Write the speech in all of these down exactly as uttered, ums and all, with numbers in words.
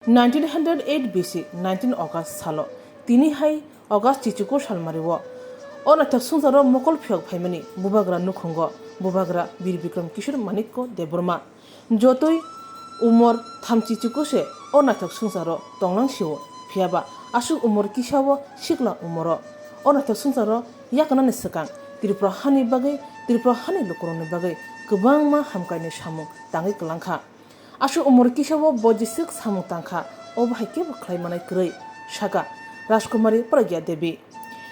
Nineteen hundred eight B C nineteen August salo, tini hai August chichuku salmario, o naithok swngcharo mokol phiyok phaimani bubagra nukhungo bubagra Bir Bikram Kishore Manikya Debbarma. Jotoi umor thamchi chuku se o naithok swngcharo tonglang sio, phiyaba aswk umor kisa o sikla umoro o naithok swngcharo yaknani swkang Tripura hani bagwi, Tripura hani lukurokni bagwi kwbangma hamkaini samung tangwi kwlangkha. Aswk umor kisa o bo jeswk samung tangkha, obo hai kebo khlai manai kwrwi, saka Rajkumari Pragya Devi.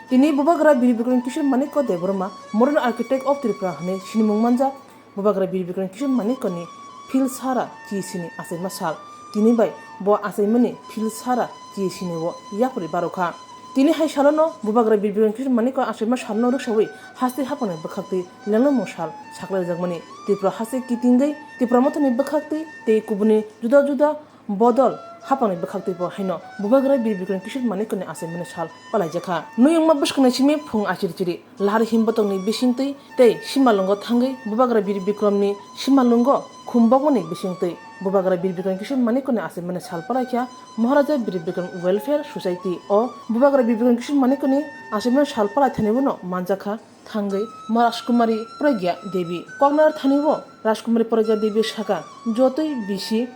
Tini bubagra Bir Bikram Kishore Manikya Debbarma, Modern Architect of Tripura hwnwi sinimung manjak. Bubagra Bir Bikram Kishore Manikyani phil sara chisini achaima sal. Tini bai bo achaimani phil sara chisini o yapri barokha. Tini hai salono bubagra Bir Bikram Kishore Manikya achaima salno rwksawi haste haphangni bwkhaktwi lenglongmung sal saklaijakmani. Tripura haste kitingwi Tipra Mothani bwkhaktwi tei kubuni juda juda bodol haphangni bwkhaktwi bo haino bubagra Bir Bikram Kishore Manikyani achaimani sal palaijakha. Nuyungma bwskangni simi phung achiri chiri lahar himbotongni bisingtwi tei simalwngo thangwi bubagra Bir Bikramni simalwngo khumbokmani bisingtwi bubagra Bir Bikram Kishore Manikyani achaimani sal palaikha Maharaja Bir Bikram Welfare Society. O bubagra Bir Bikram Kishore Manikyani achaimani sal palaithani uno manjakha thangwi Rajkumari Pragya Devi. Koknar thani o Rajkumari Pragya Devi saka, jotoi bisi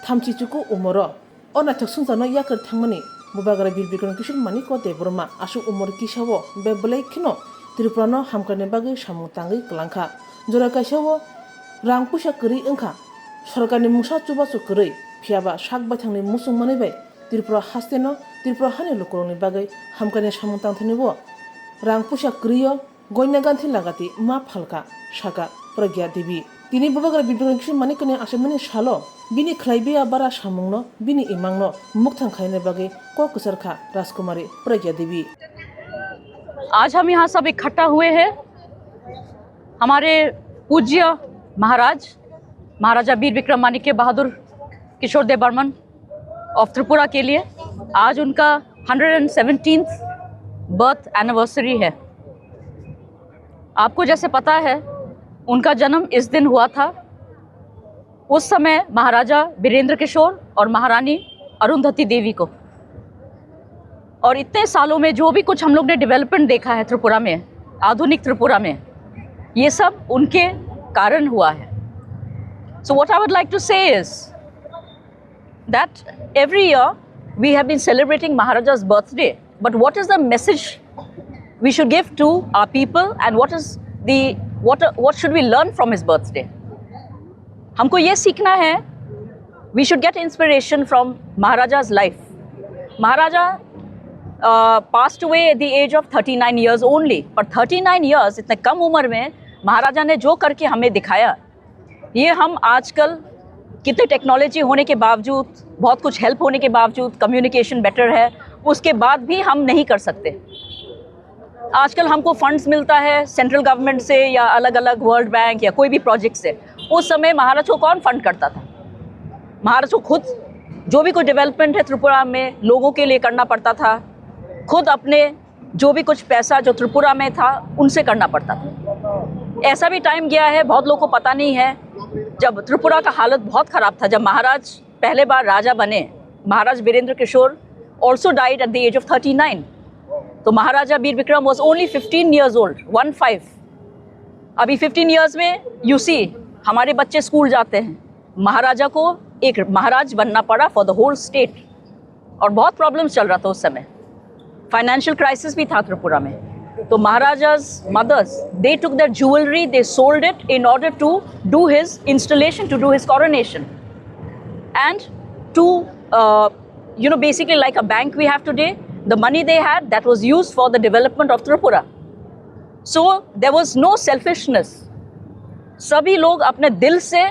thamchi chuku umoro o naithok swngcharno yakarwi thangmani bubagra Bir Bikram Kishore Manikya Debbarma aswk umor kisa o bebelai kheno Tripurano hamkani bagwi samung tangwi kwlangkha. Jora kaisa o rang puisa kwrwi wngkha, sorkarni mungsa chubachu kwrwi, phiyaba sak baithangni muchung manwi bai Tripura hasteno Tripura hani lukurokni bagwi hamkani samung tangthani o rang puisa kwrwi o Goina ganthi lagati ma phalka, saka Pragya Devi. Tini bubagra Bir Bikram Kishore Manikyani achaimani salo bini khlaibiya bara samungno bini imangno mukthang khaina bagwi kok kwcharkha Rajkumari Pragya Devi. आज हम यहाँ सब इकट्ठा हुए हैं हमारे पूज्य महाराज महाराजा वीर विक्रम माणिक्य बहादुर किशोर देव बर्मन ऑफ त्रिपुरा के लिए। आज उनका hundred and seventeenth birth anniversary है। आपको जैसे पता है, उनका जन्म इस दिन हुआ था। उस समय महाराजा वीरेंद्र किशोर और महारानी अरुंधति देवी को, और इतने सालों में जो भी कुछ हम लोग ने डेवलपमेंट देखा है त्रिपुरा में, आधुनिक त्रिपुरा में, ये सब उनके कारण हुआ है। So what I would like to say is that every year we have been celebrating Maharaja's birthday, but what is the message we should give to our people, and what is the what what should we learn from his birthday? हमको ये सीखना है, we should get inspiration from Maharaja's life. Maharaja uh, passed away at the age of thirty nine years only, पर thirty nine years, इतने कम उम्र में महाराजा ने जो करके हमें दिखाया, ये हम आजकल कितने टेक्नोलॉजी होने के बावजूद, बहुत कुछ हेल्प होने के बावजूद, कम्युनिकेशन बेटर है, उसके बाद भी हम नहीं कर सकते। आजकल हमको फंड्स मिलता है सेंट्रल गवर्नमेंट से या अलग अलग वर्ल्ड बैंक या कोई भी प्रोजेक्ट से। उस समय महाराज को कौन फंड करता था? महाराज को खुद जो भी कोई डेवलपमेंट है त्रिपुरा में, लोगों के लिए करना पड़ता था, खुद अपने जो भी कुछ पैसा जो त्रिपुरा में था, उनसे करना पड़ता था। ऐसा भी टाइम गया है, बहुत लोगों को पता नहीं है, जब त्रिपुरा का हालत बहुत खराब था, जब महाराज पहले बार राजा बने, महाराज वीरेंद्र किशोर also died at the age of thirty nine. तो Maharaja Vir Vikram was only fifteen years old, one five. अभी फिफ्टीन ईयर्स में यू सी हमारे बच्चे स्कूल जाते हैं। महाराजा को एक महाराज बनना पड़ा for the whole state। और बहुत प्रॉब्लम्स चल रहा था उस समय, फाइनेंशियल क्राइसिस भी था त्रिपुरा में। तो Maharaja's mother's, they took their jewelry, they sold it in order to do his installation, to do his coronation, and to uh, you know, basically like a bank we have today, the money they had, that was used for the development of Tripura. So there was no selfishness. सभी लोग अपने दिल से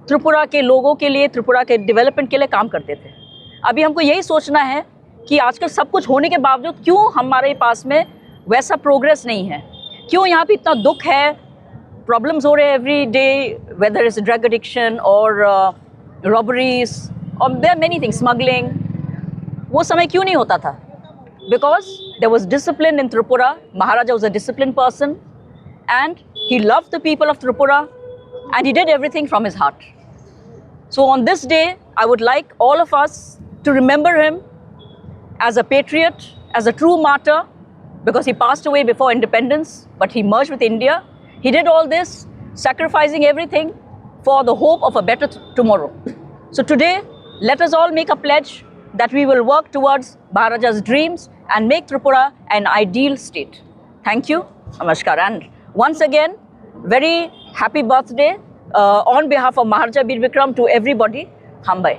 त्रिपुरा के लोगों के लिए, त्रिपुरा के डेवलपमेंट के लिए काम करते थे। अभी हमको यही सोचना है कि आजकल सब कुछ होने के बावजूद क्यों हमारे पास में वैसा प्रोग्रेस नहीं है, क्यों यहाँ पे इतना दुख है, प्रॉब्लम्स हो रहे हैं every day, whether it's drug addiction or robberies or there are many things, smuggling। वो समय क्यों नहीं होता था? Because there was discipline in Tripura. Maharaja was a disciplined person and he loved the people of Tripura and he did everything from his heart. So on this day, I would like all of us to remember him as a patriot, as a true martyr, because he passed away before independence, but he merged with India. He did all this, sacrificing everything for the hope of a better t- tomorrow. So today, let us all make a pledge that we will work towards Maharaja's dreams and make Tripura an ideal state. Thank you. Namaskar. And once again, very happy birthday uh, on behalf of Maharaja Bir Bikram to everybody. Hambai.